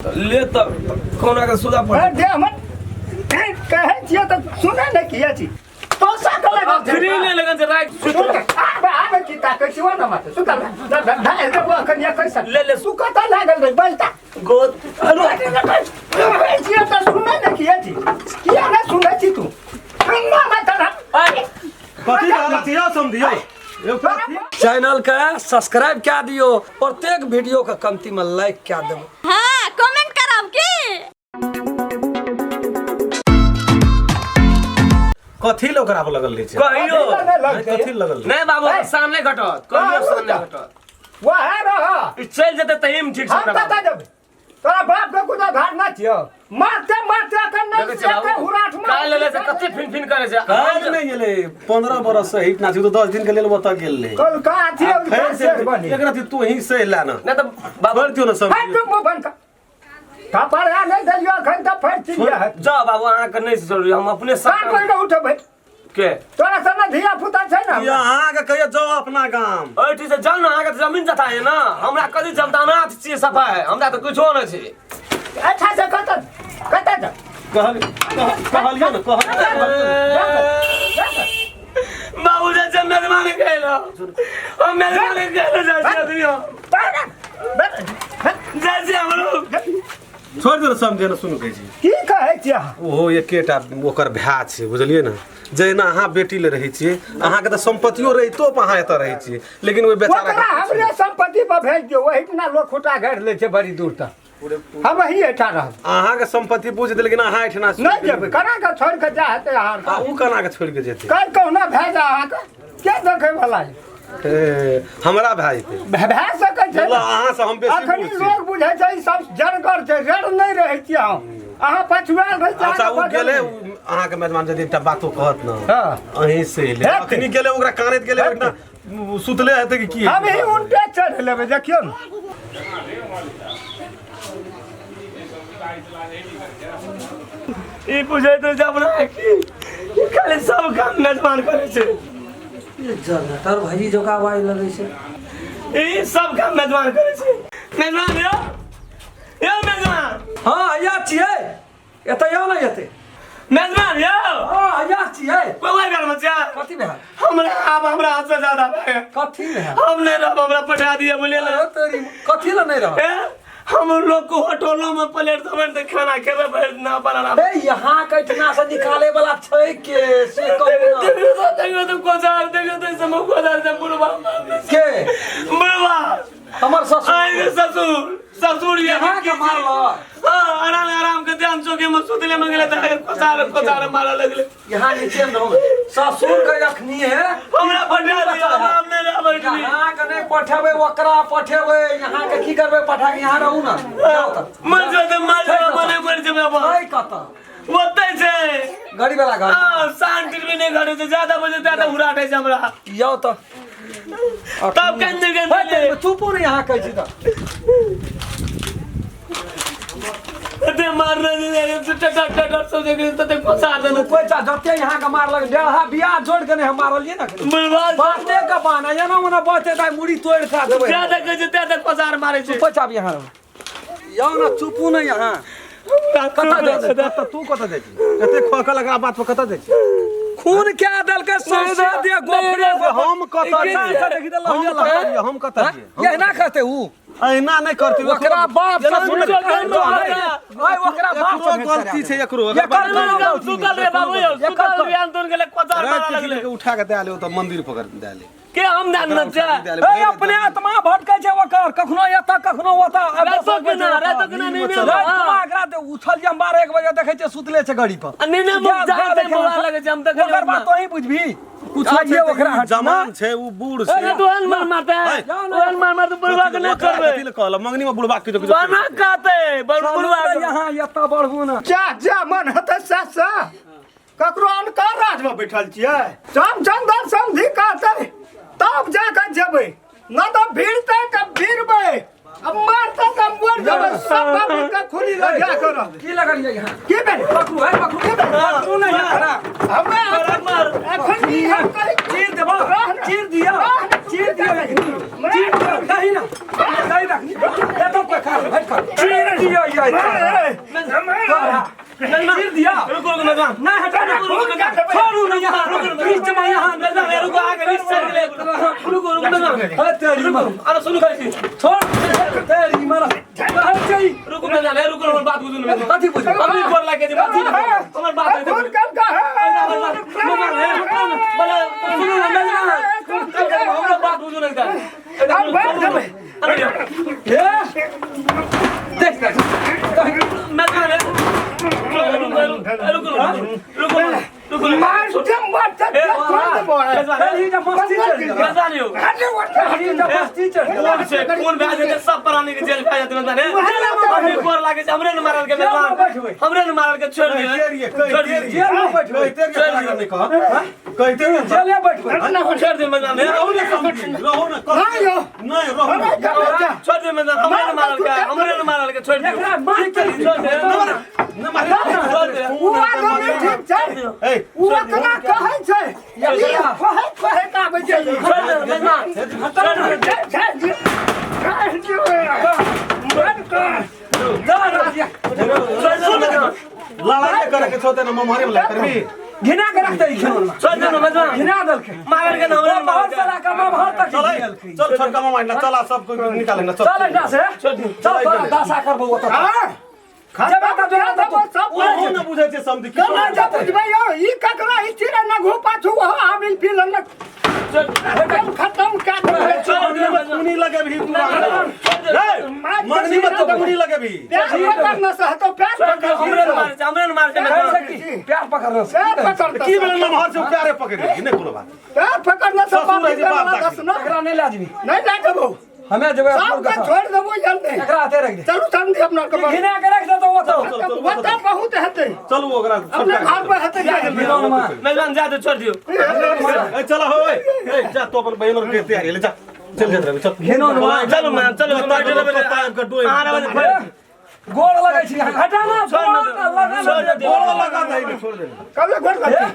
ले तऽ कोना के सुधा पड़ दे हमर कहै छियै तऽ सुनै नहि किया छी पैसा के लगल छै फ्री नहि लगन छै राख सुत आबे आबे की ताकै छी ओ न माते सुतल धाइ देबो अखन एक सर ले ले तू कतऽ लागल रही बजता गोद कहै छियै तऽ सुनै नहि किया छी किया नहि सुनै छी तू ना ना तोरा कथी रहल छी यौ समझियौ चैनल के सब्सक्राइब कए दियौ प्रत्येक वीडियो के कमती में लाइक कए देबै। हाँ कमेंट करब की। कथी ले ओकरा पर लगल रहै छै कहियो कथी लगल रहै? नहीं बाबू सामने घटत कहियो सामने घटत वएह रह ई चलि जेतै तहीमे ठीक हम कतऽ जेबै तोरा बाप के कुछ आधार ना छियो मारते मारते अखन नहीं देखै छियै एके बाबू हुराठ मार काल्हि लेले से कते फिन फिन करै छै काज नहि गेलै 15 बरस से हिट नाची तो 10 दिन के लेल ओतऽ गेल रहै कल का अथी आ फेर से शेर बनी एकरा थी तू ही सही ला ना नहि तऽ बाबू छोड़ दियौ ना सब हट तुम मुंह बंद कर थप्पड़ आ नहीं देलियो अखन तऽ फेर चिड़िया है जाओ बाबू अहाँके नहि जरूरी हम अपने कान सब पकड़ के उठेबै के तोरा सब धिया पुता छै ने ये अहाँके कहियो जाओ अपना गाम ओहिठी से जाउ ने अहाँके तऽ जमीन जथा है ना हमरा कथी जमता अनाथ छियै सफा है हमरा तऽ कुछो नहि छै अच्छा से कतऽ कतऽ जा कहल कहलियो ने कहलियो बाबू जे मेजबानी गेलो हम मेजबानी गेलो जाइ छी आदमी जाइ छी हमरो छोड़ दियौ ने समझे ने सुनू कहै छी की कहै छी अहाँ ओहो एकेटा ओकर भाय छै बुझलियै ने जहिना अहाँ बेटी ले रहै छियै अहाँके तऽ सम्पत्तियो रहितो पर अहाँ एतऽ रहै छियै लेकिन ओहि बेचारा ओकरा हमरे सम्पत्ति पर भेज दियौ ओहिठिना लोक खुटा गाड़ि लै छै बड़ी दूर तक हम अही एहिठाम रहब अहाँके सम्पत्ति बुझ लेकिन अहाँ एहिठिना नहि जेबै केना कऽ छोड़ि कऽ जा हेतै अहाँ आ ओ केना कऽ छोड़ि कऽ जेतै काल्हि कहुना भए जा अहाँके के देखै वला यऽ? हे, हमरा भए जेतै भए सकै छै मतलब अहाँ से हम बेसी अखनी बुझ छी। लोग बुझै छै ई सब जनगर छै रेड नहि रहै छियै हम अहाँ पछुआल रहै छियै अच्छा अहाँके ओ बचल गेलै नहि। उ अहाँके मेजबान यदि एकटा बातो कहत ने हँ। अहीं से एलै हेतै। अखनी गेलै ओकरा कानैत गेलै ओहिठिना सुतले हेतै कि की हम ही उनटे चढ़ लेबै देखियौ ने ई बुझैत रहै छै अपना की खाली सब काम मेजबान करै छै जनरेटर भाजी जकाँ आवाज लगै छै ई सब काम मेजबान करै छै मेजबान यौ यौ मेजबान हँ हैया छियै एतऽ यौ ने एतै मेजबान यौ हँ हैया छियै कोई घर में छै कथी भेल हमरा आब हमरा हाथ से ज्यादा भए गेल। कथी भेल हम नहीं रहब हमरा पठा दिअ बुझलियै ने अरे तोरी कथी लए नहि रहब ए, हम लोग को होटलो में प्लेट देबै ने तऽ खाना खेबै भरि दिन अपन आराम ए यहाँ के इतना से निकाले वाला छै के से कहू ना देखियौ तऽ देखियौ तऽ कोचार देखियौ तऽ सब कोचार से बुढ़वा के बुढ़वा हमर ससुर आइ ससुर ससुर ये यहाँ के मारलक हाँ आराम आराम के ध्यान चौके में सुतले में गेले तऽ कोचार कोचार मारऽ लगले यहाँ नीचे में रहू ससुर के रखनी है हमरा पठा दिअ हम नहि रहबै एहिठिनी। यहाँ के नहीं पठेबै ओकरा पठेबै यहाँ के की करबै पठा के यहाँ रहू ना जाओ तऽ मर जेबै मर जेबै मने मर जेबै अब छै कतऽ ओतै छै गरीब वाला घर हाँ शांति भी नहीं घरे छै ज्यादा बजे ज्यादा हुराटै छै हमरा जाओ तऽ तब कंजर कंजर चुपो नहीं यहाँ कहै छी तऽ एते मारने जे टटा टटा सब जगह तते फंसा देने कोई चा जते यहाँ के मारलक डेढ़ा बियाह जोड़ के नहीं हम मारलिए ना बर्बाद बाते के बहाना एना ओना बचे दाइ मुड़ी तोड़ खा देबै ज्यादा कहै छै ज्यादा पसार मारै छै चुपो चाप यहाँ रहो यौ ना चुपू ना यहाँ कतऽ जाइ छी? कतऽ तू कतऽ जाइ छी एते खोखल एकरा बात पर कतऽ जाइ छी खून क्या देलकै सौंसे दे गोफरे हम कतऽ से देखी तऽ हम लहिया कतऽ छियै? हम कतऽ छियै एहना कहते ऊ अहिना नहि करतै ओकरा बाप जेना से सुन सुन ओकरा बाप से एकरो गलती छै एकरो एकर सुतल रे बाबू यौ सुतल रे आंदोलन गेलै कोचार राति मारा के लगलै लेके उठा के दए ले ओतऽ मंदिर पकड़ दए ले के हम जान न छै ए अपने आत्मा भटकै छै ओकर कखनो एतऽ कखनो ओतऽ रातो के ना रातो के ना नींद राति मे एकरा दे उठल जे हम 12 1 बजे देखै छियै सुतले छै गाड़ी पर आ नींद मे जागते मोबाइल लगै छै हम देखै ओकर बात तोही बुझबी कुछ आइए ओकरा हट जमान छै उ बूढ़ छै अरे तू हन मार मारते है। ओहन मार मार तो बुढ़वा के नहीं ओकरा छोड़बे कथी ले कहल मंगनी में बुढ़बा के किछो बना कहते बुढ़वा के। यहाँ एतऽ बढ़ू ना जा जा मन हेतै सएह सएह ककरो अनकर राजमे बैठल छियै रामचंद्र समधि कहतै तब जा कऽ जेबै न तऽ भिड़तै तऽ भिड़बै अब मारतै तऽ मरि जेबै सब बाबू के खूनी लगा कऽ रहबै की लगलियै यहाँ की भेलै पकड़ू है पकड़ू पकड़ू नहीं यहाँ हमे एखन की हम कहै चीर देबो चीर दियो चीर दियो चीर दियो दही ना दही रख ए तो कोई खा हट कर चीर दियो ये चीर दिया रुको रुको मेजबान ना हटा ना छोड़ू ना यहाँ बीच में यहाँ मेजबान रुको आगे रिश्ते ले रुको रुको मेजबान अरे तेरी मां अरे सुनो कैसी छोड़ तेरी मां बाहर जाई रुको मेजबान रुको हमर बात बुझू ना कथी बुझू हमनी गोर लागे जे बात हमर बात है कौन कल का है सुनू ना मेजबान हमरा बात बुझू ना हम बैठ जेबै ए देख देख मेजबान रुको रुको रुको मार जम मार जम छोड़ देबो है तेरी जे मस्ती चढ़ गेल मेजबान यौ तेरी जे मस्ती चढ़ गेल कोन छै कोन भए जेतै सब प्राणी के जेल भए जेतै मेजबान हमरे गोर लागे छै हमरे ने मारल के मेजबान हमरे ने मारल के छोड़ दियो छोड़ दियो जेल में बैठबै कहिते रहियै नहीं कह कहिते रहियै जेल में बैठबै छोड़ दियो मेजबान रहू ने समझी रहू ने नहीं यौ नहीं रहू ने छोड़ दियो मेजबान हमरे ने मारल के हमरे ने मारल के छोड़ दियो एकरा मार के छोड़ दियो न मारे छोड़ दियो उ आदमी ठीक छै ए उ अकरा कहै छै ई कहै कहै का आबै छै छोड़ दियो मेजबान छै छै मन कर लड़ाई करे के छोते न ममहरे में करबी घिना के रख दे खेलना छोड़ दियो ना मेजबान घिना देलकै मारल के ना हमरे ने मारल बाहर के से ला के बाहर तक चल घिनेलकै। चल छोटका मामा ना चला सब कोई निकाले ना चल चल एकरा से चल तोरा दासा करबो ओतऽ हां जेबे तऽ जोड़ा तऽ तू सब ओहो न बुझै छै समझी केना जे बुझबै यौ ई ककरा ई चिड़ा न घो पाछू वहाँ आबिल पी लंग खत्म कर देबै छोड़ दियो मेजबान कुनी लगेबी तू ए मंगनी में तो कुनी लगेबी प्यार पकड़ न सहतो प्यार पकड़ हमरे ने मारे छै हमरे ने मारे छै मेजबान कैसे की प्यार पकड़ना से प्यार पकड़ की भेल नमहर से प्यारे पकड़ लेगी नहीं कोनो बात प्यार पकड़ न सब ससुर है जे बाप दस न एकरा नहीं ला जेबी नहीं ला देबो हमे जेबै सब के छोड़ देबो जल्दी एकरा हाथे रख दे चलू समझी अपना के घिना के रख दे तो ओतऽ ओतऽ बहुत हेतै चलू ओकरा अपने घर पर हेतै जा देबै मेजबान जा दे छोड़ दियो ए चल हो ए ए जा तो अपन बहन और के तैयारी ले जा चल जा रवि चल घिनौन चलू मेजबान चलू गोड़ लगै छी हटा ना छोड़ दे गोड़ लगा दे छोड़ दे कब गोड़ लगतै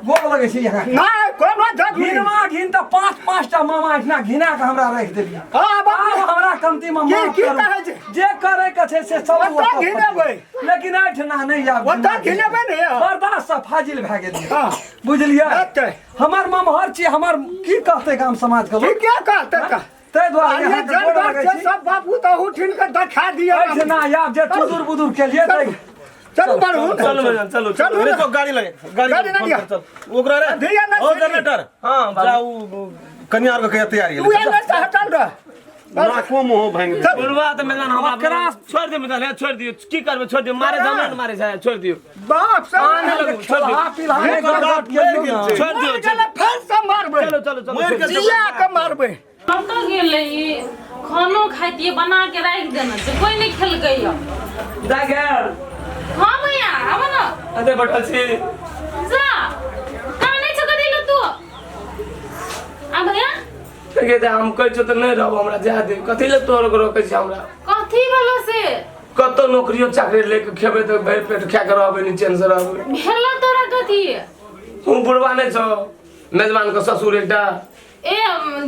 गोड़ लगै छी यहाँ नहीं कोनो जग घिनमा घिन तऽ पाँच पाँच टा मामा एहिठिना घिना के हमरा राखि देलियै हां आब हमरा कमती में माफ की करू। कहै छै? जे करे के छै से सब ओतऽ घिनेबै। लेकिन एहिठिना नहि आब ओतऽ घिनेबै ने। बर्दाश्त से फाजिल भए गेलियै हां बुझलियै हेतै। हमर ममहर छी हमर की कहतै गाम समाज के लोक ठीके कहतै तऽ ताहि दुआरे अरे अहाँके गोड़ जनगर लगै छै छी सब बापू तऽ उठिन के देखा दिअ एहिठिना आब जे चुदुर बुदुर केलियै तै चलू बढ़ू ने। चलू मेजबान चलू चलू अरे ने। तो गाड़ी लगे गाड़ी गाड़ी ना फोन दिया। कर, चल ओकरा रे दिया ना ओ सीटी। जनरेटर हां जा उ कनिया आर के कहिया तैयारी तू ले एने से हटल रह नाको मुंह भांग दे बुढ़वा तऽ मेजबान हमरा छोड़ दियो मेजबान छोड़ दियो की करबै छोड़ दियो मारे छै हमरे ने मारे छै छोड़ दियो बाप से आने लगू छोड़ दियो खेलहा पिलहा नहि ओकर बाप गड़गड़ मरि गेल छै छोड़ दियो मरि गेलै फेर से मारबै चलो चलो चलो मरि गेल जिया के मारबै कतऽ गेलै ई खानो खाइतियै बना के राखि देने छै कोई नहि खेलकै यऽ जा गेल हाँ भैया आब न अते बैठल छी जा कानै छौ कथी लए तू आ भैया ठीक है हम कहै छियौ तऽ नहि रहब हमरा जा दे कथी लए तोहर के रोकै छी हमरा कथी भेलो से कतौ नौकरियो चाकरी लेके खेबै तऽ भरि पेट खा के रहबै नी चैन से रहबै भेलो तोरा कथी तू बुढ़वा नहि छौ मेजबान के ससुर एकटा ए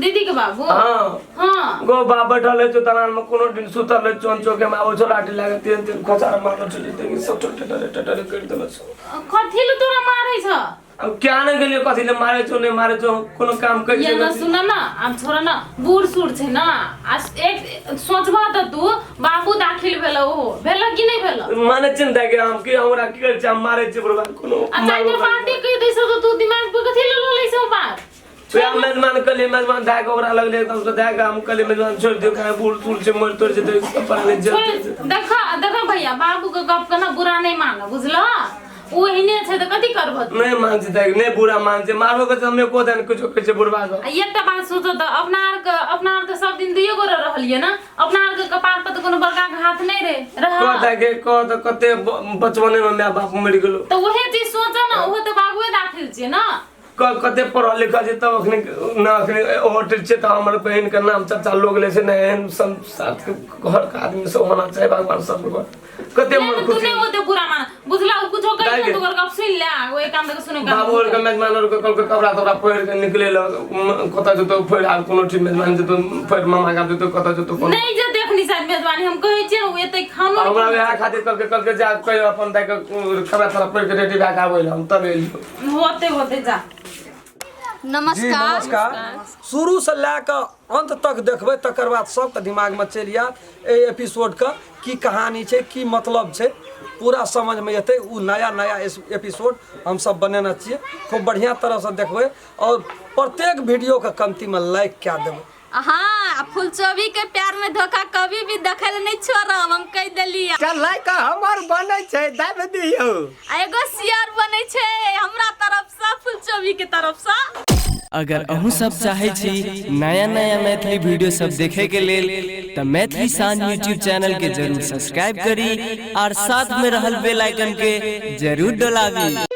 दीदी के बाबू हाँ हाँ गो बाप बैठल है दलान में कोनो दिन सुतल रहे चौन चौके में आबै छौ लाठी लागे तीन तीन खोचार मारल छौ जेते सब टटरे टटरे करि देलक छौ कथी लए तोरा मारै छ अब क्या नहीं गेलियै कथी ले मारै छौ नहि मारै छौ कोनो काम करि ये न सुन न आब छोड़ न बूढ़ सूढ़ छै न आ एक सोचबह तऽ तू बाबू दाखिल भेलो ओहो भेलो कि नहि भेलो माने चिन्ता के हम की हमरा की करै छै हम मारै छै बुढ़वा के कोनो आ चारिटा बाते कहि दै छौ तऽ तू दिमाग पर कथी लए लऽ लै छौ बात वएह मेजबान कहलियै मेजबान दए के ओकरा लगलै एकदम से दए के हम कहलियै मेजबान छोड़ि दियौ काहे बूढ़ सूढ़ छै मरि तोड़ि जेतै सब प्राणी जेल छोड़ि देख देख भैया बाबू के गप के ना बुरा नहीं मानो बुझलह ओ एहने छै तऽ कथी करबह तू नहीं मान छै नहि बुरा मान छै मारबो के हम एको दिन कुछो कहै छै बुढ़वा के आ एकटा बात सोचो तऽ अपना आर के सब दिन दुइये गोरे रहलियै ना अपना आर के कपार पर तऽ कोनो बड़का के हाथ नहीं रहे कह रह दे के कह तऽ कते बचपने में my बाप मरि गेलो तऽ उहे चीज सोचऽ ना ओहो तऽ बाबुए दाखिल छै ना कते पढ़ल लिखल छै तब अखनी न अखनी होटल छै तऽ हमर बहिन के नाम चर्चा लोग ले छै ने एहन संसार के घर के आदमी सब होना चाही भगवान सब कते मन तू खुशी नहीं होते बुरा मान बुझला उ कुछो कहि दाइ दे गे। तो ओकर गप सुनि ले ओहि काम तक सुने काम बाबू आरके मेजबान आरके कहलकै कपड़ा तपड़ा पहिर के निकले लग कतऽ जेतौ फेर आब कोनो ठीक मेजबान जेतौ फेर मामा गाम जेतौ कतऽ जेतौ कोनो नहीं जे देखनी शायद मेजबानी हम कहै छियै ने उ एते खानो हमरा नहि वएह खातिर कहलकै कहलकै जा कहियो अपन दाइ के कपड़ा तपड़ा पहिर के रेडी भए के आबै लए हम तब एलियौ होते होते जा जी नमस्कार नमस्कार शुरू से लए कऽ अंत तक देखबै तकर बाद सबके दिमागमे चलि आयत एहि एपिसोडके की कहानी छै की मतलब छै पूरा समझमे एतै ओ नया नया एपिसोड हमसब बनेने छियै खूब बढ़िआँ तरहसँ देखबै आओर प्रत्येक वीडियोके कमतीमे लाइक कए देबै। हाँ, आ फुलचोभी के प्यार में धोखा कभी भी देखे ले नहीं छोड़ब, हम कह देली। चल लाइक हमर बनै छै दाबि दियौ। आ एगो शेयर बनै छै हमरा तरफ से फुलचोभी के तरफ से। अगर अहूँ सब चाहे छी नया नया मैथिली वीडियो सब देखे के लेल त मैथिली शान यूट्यूब चैनल के जरूर सब्सक्राइब करी और साथ में रहल बेल आइकन के जरूर डोलाबी।